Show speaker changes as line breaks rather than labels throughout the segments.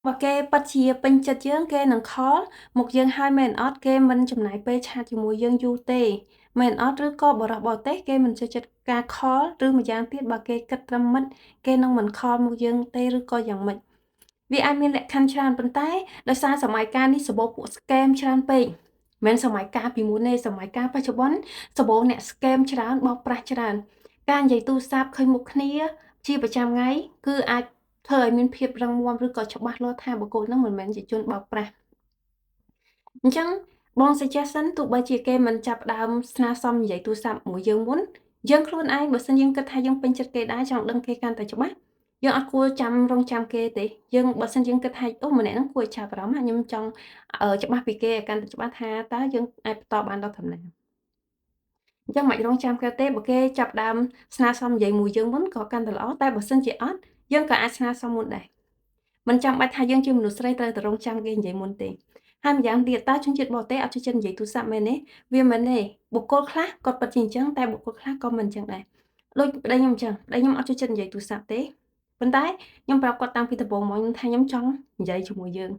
បើគេពិតជាពេញចិត្តយើងគេនឹង call មកយើងហើយមែនអត់គេមិនចំណាយពេល chat ជាមួយយើងយូរទេមែនអត់ឬក៏បរិះបរទេសគេមិនចូលចិត្តការ call ឬម្យ៉ាងទៀតបើគេគិតត្រឹមមិត្តគេនឹងមិន call មកយើងទេឬក៏យ៉ាងម៉េចវាអាចមានលក្ខខណ្ឌច្រើនប៉ុន្តែដោយសារសម័យកាលនេះសម្បូរពួក scam ច្រើនពេកមិនសម័យកាលពីមុនទេសម័យកាលបច្ចុប្បន្នសម្បូរអ្នក scam ច្រើនបោកប្រាស់ច្រើនការនិយាយទូរស័ព្ទឃើញមុខគ្នាជាប្រចាំថ្ងៃគឺអាចធ្វើឲ្យមានភាពរឹងមាំឬក៏ច្បាស់លាស់ថាបុគ្គលហ្នឹងមិនមែនជាជនបោកប្រាស់អញ្ចឹងបង suggestion ទោះបីជាគេមិនចាប់ដើមស្នើសុំនិយាយទូរស័ព្ទមួយយើងមុនយើងខ្លួនឯងបើសិនយើងគិតថាយើងពេញចិត្តគេដែរចង់ដឹងគេកាន់តែច្បាស់យើងអត់គួរចាំរងចាំគេទេយើងបើសិនយើងគិតថាអូម្នាក់ហ្នឹងគួរចាប់អារម្មណ៍ខ្ញុំចង់ច្បាស់ពីគេឲ្យកាន់តែច្បាស់ថាតើយើងអាចបន្តបានដល់ត្រឹមណាអញ្ចឹងមិនរងចាំគេទេបើគេចាប់ដើមស្នើសុំនិយាយមួយយើងមុនក៏កាន់តែល្អតែបើសិនជាអត់យើងក៏អាចស្នើសុំមុនដែរមិនចាំបាច់ថាយើងជាមនុស្សស្រីត្រូវតែរងចាំគេនិយាយមុនទេហើយម្យ៉ាងទៀតតើជនជាតិបរទេសអត់ចូលចិត្តនិយាយទូរស័ព្ទមែនទេវាមិនទេបុគ្គលខ្លះគាត់ពិតជាអញ្ចឹងតែបុគ្គលខ្លះក៏មិនអញ្ចឹងដែរដូចប្តីខ្ញុំអញ្ចឹងប្តីខ្ញុំអត់ចូលចិត្តនិយាយទូរស័ព្ទទេប៉ុន្តែខ្ញុំប្រាប់គាត់តាំងពីដំបូងមកខ្ញុំថាខ្ញុំចង់និយាយជាមួយយើង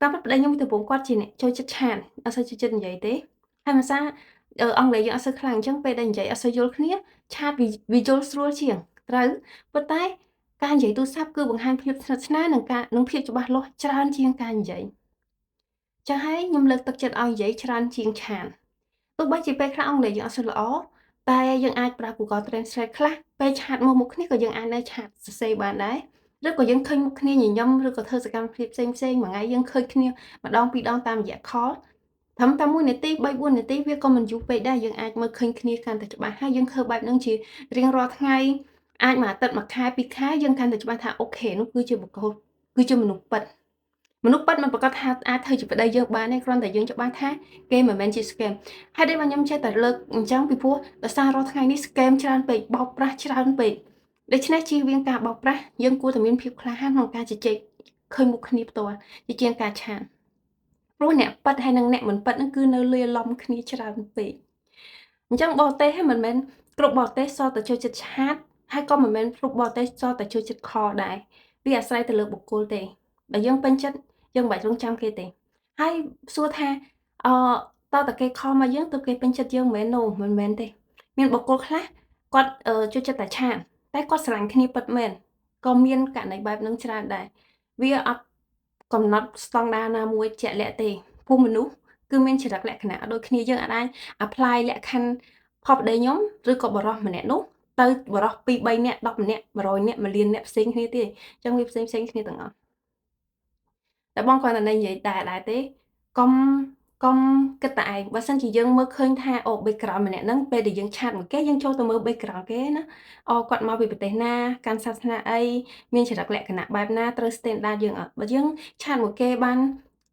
តាមពិតប្តីខ្ញុំពីដំបូងគាត់ជាអ្នកចូលចិត្ត chat អត់សូវចូលចិត្តនិយាយទេហើយភាសាអង់គ្លេសយើងអត់សូវខ្លាំងអញ្ចឹងពេលដែលនិយាយអត់សូវយល់គ្នា chat វាយល់ស្រួលជាងត្រូវប៉ុន្តែការនិយាយទូរស័ព្ទគឺបង្ហាញភាពស្និទ្ធស្នាលនិងការនិងភាពច្បាស់លាស់ច្រើនជាងការនិយាយចឹងហើយខ្ញុំលើកទឹកចិត្តឲ្យនិយាយច្រើនជាង chat ទោះបីជាពេលខ្លះអង់គ្លេសយើងអត់សូវល្អតែយើងអាចប្រើ Google Translate ខ្លះពេល chat មកមុខគ្នាក៏យើងអាចនៅ chat សរសេរបានដែរឬក៏យើងឃើញមុខគ្នាញញឹមឬក៏ធ្វើសកម្មភាពផ្សេងផ្សេងមួយថ្ងៃយើងឃើញគ្នាម្ដងពីរដងតាមរយៈ call ត្រឹមតែ1នាទី3 4នាទីវាក៏មិនយូរពេកដែរយើងអាចមើលឃើញគ្នាកាន់តែច្បាស់ហើយយើងធ្វើបែបហ្នឹងជារៀងរាល់ថ្ងៃអាចមួយអាទិត្យមួយខែពីរខែយើងកាន់តែច្បាស់ថា okay នោះគឺជាបុគ្គលគឺជាមនុស្សពិតមនុស្សពិតមិនប្រកាសថាអាចធ្វើជាប្តីយើងបានទេគ្រាន់តែយើងច្បាស់ថាគេមិនមែនជា scam ហើយដែលខ្ញុំចេះតែលើកអញ្ចឹងពីព្រោះដោយសាររាល់ថ្ងៃនេះ scam ច្រើនពេកបោកប្រាស់ច្រើនពេកដូច្នេះជៀសវាងការបោកប្រាស់យើងគួរតែមានភាពក្លាហានក្នុងការជជែកឃើញមុខគ្នាផ្ទាល់ជាជាងការ chat ព្រោះអ្នកពិតហើយនិងអ្នកមិនពិតហ្នឹងគឺនៅលាយឡំគ្នាច្រើនពេកអញ្ចឹងបរទេសហ្នឹងមិនមែនគ្រប់បរទេសសុទ្ធតែចូលចិត្ត chat ហើយក៏មិនមែនគ្រប់បរទេសសុទ្ធតែចូលចិត្ត call ដែរវាអាស្រ័យទៅលើបុគ្គលទេបើយើងពេញចិត្តយើងមិនបាច់រងចាំគេទេហើយសួរថាអឺតើតើគេ call មកយើងទើបគេពេញចិត្តយើងមិនមែន no មិនមែនទេមានបុគ្គលខ្លះគាត់ចូលចិត្តតែ chat តែគាត់ស្រឡាញ់គ្នាពិតមែនក៏មានករណីបែបហ្នឹងច្រើនដែរវាអត់កំណត់ស្តង់ដារណាមួយជាក់លាក់ទេព្រោះមនុស្សគឺមានចរិតលក្ខណៈដូចគ្នាយើងអាច apply លក្ខខណ្ឌផលប្តីខ្ញុំឬក៏បរិសម្នាក់នោះទៅបរិស2 3នាក់10នាក់100នាក់1លាននាក់ផ្សេងគ្នាទេអញ្ចឹងវាផ្សេងផ្សេងគ្នាទាំងអស់តែបងគាត់តែនិយាយដែរដែរទេកុំកុំគិតតែឯងបើសិនជាយើងមើលឃើញថាអូ background ម្នាក់ហ្នឹងពេលដែលយើង chat មួយគេយើងចូលទៅមើល background គេណាអូគាត់មកពីប្រទេសណាកាន់សាសនាអីមានចរិតលក្ខណៈបែបណាត្រូវ standard យើងអត់បើយើង chat មួយគេបាន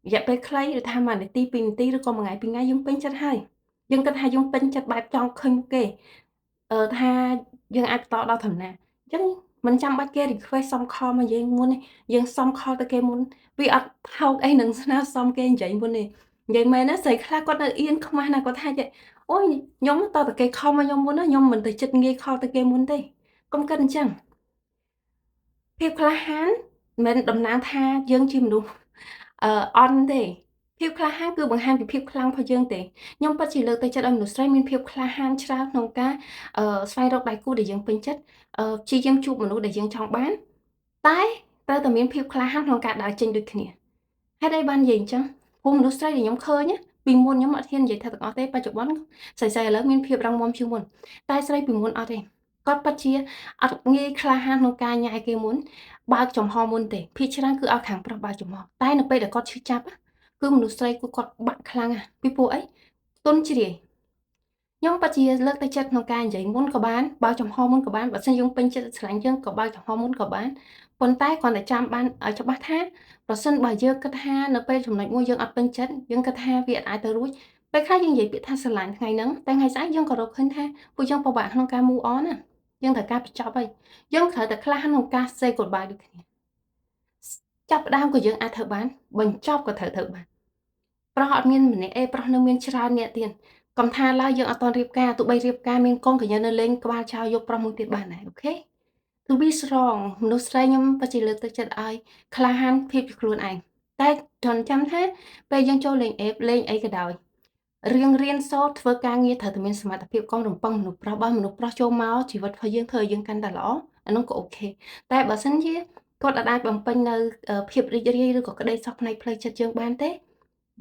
រយៈពេលខ្លីឬថា1នាទី2នាទីឬក៏មួយថ្ងៃពីរថ្ងៃយើងពេញចិត្តហើយយើងគិតថាយើងពេញចិត្តបែបចង់ឃើញគេអឺថាយើងអាចបន្តដល់ត្រឹមណាអញ្ចឹងមិនចាំបាច់គេ request សុំ call មកយើងមុនទេយើងសុំ call ទៅគេមុនវាអត់ថោកអីនឹងស្នើសុំគេនិយាយមុនទេនិយាយមែនណាស្រីខ្លះគាត់នៅអៀនខ្មាស់ណាស់គាត់ថាចេះអូយខ្ញុំតើតែគេ call មកខ្ញុំមុនណាខ្ញុំមិនទៅចិត្តងាយ call ទៅគេមុនទេកុំគិតអញ្ចឹងភាពក្លាហានមិនមែនតំណាងថាយើងជាមនុស្សអឺអន់ទេភាពក្លាហានគឺបង្ហាញពីភាពខ្លាំងរបស់យើងទេខ្ញុំពិតជាលើកទឹកចិត្តឲ្យមនុស្សស្រីមានភាពក្លាហានច្រើនក្នុងការអឺស្វែងរកដៃគូដែលយើងពេញចិត្តអឺព្យាយាមជួបមនុស្សដែលយើងចង់បានតែត្រូវតែមានភាពក្លាហានក្នុងការដើរចេញដូចគ្នាហេតុអីបាននិយាយអញ្ចឹងព្រោះមនុស្សស្រីដែលខ្ញុំឃើញពីមុនខ្ញុំអត់ហ៊ាននិយាយថាទាំងអស់ទេបច្ចុប្បន្នស្រីៗឥឡូវមានភាពរឹងមាំជាងមុនតែស្រីពីមុនអត់ទេគាត់ពិតជាអត់ងាយក្លាហានក្នុងការញ៉ែគេមុនបើកចំហមុនទេភាគច្រើនគឺឲ្យខាងប្រុសបើកចំហតែនៅពេលដែលគាត់ឈឺចាប់គឺមនុស្សស្រីគឺគាត់បាក់ខ្លាំងណាស់ពីព្រោះអីទុនជ្រាយខ្ញុំពិតជាលើកទឹកចិត្តក្នុងការនិយាយមុនក៏បានបើកចំហមុនក៏បានបើសិនយើងពេញចិត្តស្រឡាញ់យើងក៏បើកចំហមុនក៏បានប៉ុន្តែគ្រាន់តែចាំបានឲ្យច្បាស់ថាប្រសិនបើយើងគិតថានៅពេលចំណុចមួយយើងអត់ពេញចិត្តយើងគិតថាវាអាចទៅរួចពេលខ្លះយើងនិយាយពាក្យថាស្រឡាញ់ថ្ងៃហ្នឹងតែថ្ងៃស្អែកយើងក៏រកឃើញថាពួកយើងពិបាកក្នុងការ move on ណាយើងត្រូវការបញ្ចប់ហើយយើងត្រូវតែក្លាហានក្នុងការ say goodbye ដូចគ្នាចាប់ផ្ដើមក៏យើងអាចធ្វើបានបញ្ចប់ក៏ត្រូវធ្វើបានប្រុសអត់មានម្នាក់អេប្រុសនៅមានច្រើនអ្នកទៀតកុំថាឡើយយើងអត់តរៀបការទោះបីរៀបការមានកូនក៏យើងនៅលេងក្បាលចោលយកប្រុសមួយទៀតបានដែរ okay To be strong មនុស្សស្រីខ្ញុំពិតជាលើកទឹកចិត្តឲ្យក្លាហានភាពជាខ្លួនឯង តែត្រង់ចាំថាពេលយើងចូលលេង app លេងអីក៏ដោយ រឿងរៀនសូត្រធ្វើការងារត្រូវតែមានសមត្ថភាព កុំរំពឹងមនុស្សប្រុស។ បើមនុស្សប្រុសចូលមកជីវិតរបស់យើងធ្វើឲ្យយើងកាន់តែល្អ អានោះក៏ OK តែបើសិនជាគាត់អាចបំពេញនៅភាពរីករាយឬក៏ក្តីសុខផ្នែកផ្លូវចិត្តយើងបានទេ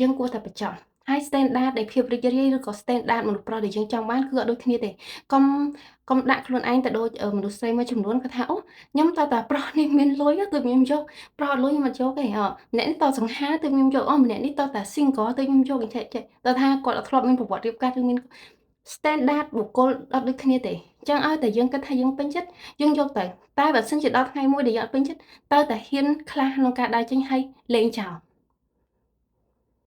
យើងគួរតែបញ្ចប់។ ហើយ standard នៃភាពរីករាយឬក៏ standard មនុស្សប្រុសដែលយើងចង់បានគឺអត់ដូចគ្នាទេ។ កុំដាក់ខ្លួនឯងទៅដូចមនុស្សស្រីមួយចំនួនគាត់ថា អូ ខ្ញុំតើតាប្រុសនេះមានលុយទើបខ្ញុំយក ប្រុសអត់លុយខ្ញុំអត់យកទេ ម្នាក់នេះតសង្ហាទើបខ្ញុំយក អូ ម្នាក់នេះតតា single ទើបខ្ញុំយក អញ្ចេះចេះ តើថាគាត់អត់ធ្លាប់មានប្រវត្តិរៀបការឬមាន standard បុគ្គលអត់ដូចគ្នាទេ។ អញ្ចឹងឲ្យតែយើងគិតថាយើងពេញចិត្ត យើងយកទៅ តែបើសិនជាដល់ថ្ងៃមួយដែលយើងអត់ពេញចិត្ត ត្រូវតែហ៊ានខ្លះក្នុងការដើរចេញហើយលេងចោល។